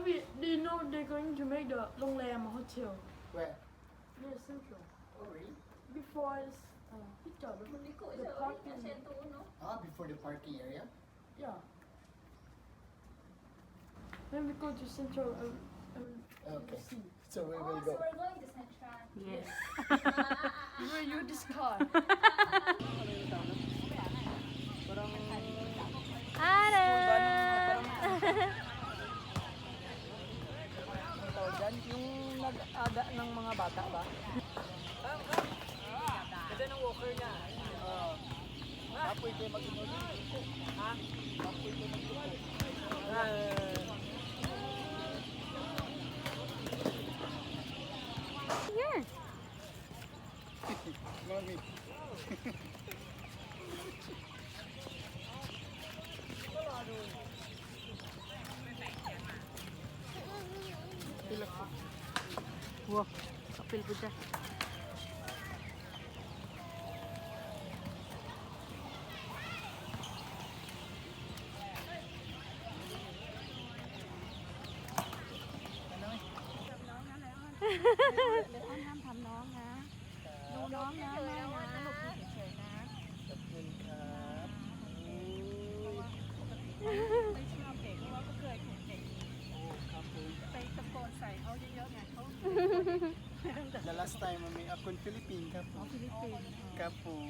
Avi, do you know they're going to make the โรงแรม hotel Where? Near Central? Oh, really? Before it's ที่จอดรถ the parking. Ah, before the parking area? Yeah. When we go to Central, Okay. see. So we Oh, will so go. we're going to Central. Yes. We will use this car. Ara! Ang tawag dyan, yung nag-aga ng mga bata ba? Ganda ng walker niya. Oo. Apoy kayo mag. Ha? Apoy kayo mag. Ah. Here. Mami. Wow, kapil po siya. ห้ามทำน้องนะ ดูน้องนะแม่นะลูกดูเฉยๆนะ ขอบคุณครับ ไม่ชอบเด็กเพราะว่าก็เคยถูกเด็ก โอ้ครับผม ไปตะโกนใส่เขาเยอะๆไงเขา The last time, mami, ako in Philippines ครับผม ฟิลิปปินส์ ครับผม